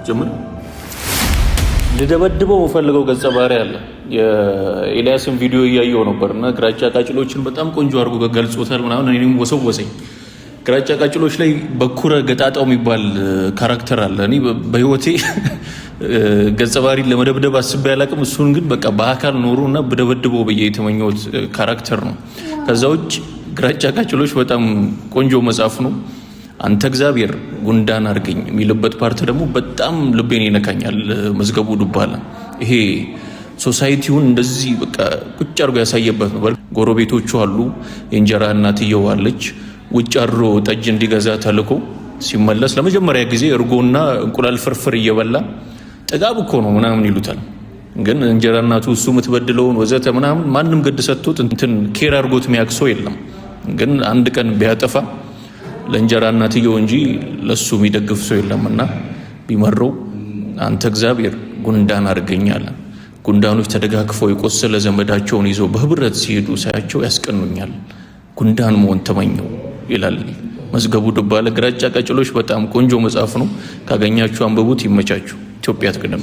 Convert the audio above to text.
ጀምር። ልደበድበው የምፈልገው ገጸ ባህሪ አለ። የኤልያስን ቪዲዮ እያየው ነበር እና ግራጫ ቃጭሎችን በጣም ቆንጆ አድርጎ ገልጾታል ምናምን፣ እኔም ወሰወሰኝ። ግራጫ ቃጭሎች ላይ በኩረ ገጣጣው የሚባል character አለ። እኔ በህይወቴ ገጸ ባህሪን ለመደብደብ አስቤ አላቅም። እሱን ግን በቃ በአካል ኖሮ እና ብደበድበው ብዬ የተመኘሁት character ነው። ከዛ ውጭ ግራጫ ቃጭሎች በጣም ቆንጆ መጽሐፍ ነው። አንተ እግዚአብሔር ጉንዳን አድርገኝ የሚልበት part ደግሞ በጣም ልቤን ይነካኛል። መዝገቡ ዱባለ ይሄ society ውን እንደዚህ በቃ ቁጭ አድርጎ ያሳየበት ነው። ጎረቤቶቹ አሉ፣ የእንጀራ እናትየው አለች። ውጭ አድሮ ጠጅ እንዲገዛ ተልኮ ሲመለስ ለመጀመሪያ ጊዜ እርጎና እንቁላል ፍርፍር እየበላ ጥጋብ እኮ ነው ምናምን ይሉታል። ግን እንጀራ እናቱ እሱ የምትበድለውን ወዘተ ምናምን ማንም ግድ ሰጥቶት እንትን care አድርጎት የሚያውቅ ሰው የለም። ግን አንድ ቀን ቢያጠፋ ለእንጀራ እናትየው እንጂ ለእሱ የሚደግፍ ሰው የለምና ቢመረው አንተ እግዚአብሔር ጉንዳን አድርገኛል። ጉንዳኖች ተደጋግፈው የቆሰለ ዘመዳቸውን ይዘው በህብረት ሲሄዱ ሳያቸው ያስቀኑኛል። ጉንዳን መሆን ተመኘው ይላል መዝገቡ ዱባለ። ግራጫ ቀጭሎች በጣም ቆንጆ መጽሐፍ ነው። ካገኛችሁ አንብቡት። ይመቻችሁ። ኢትዮጵያ ትቅደም።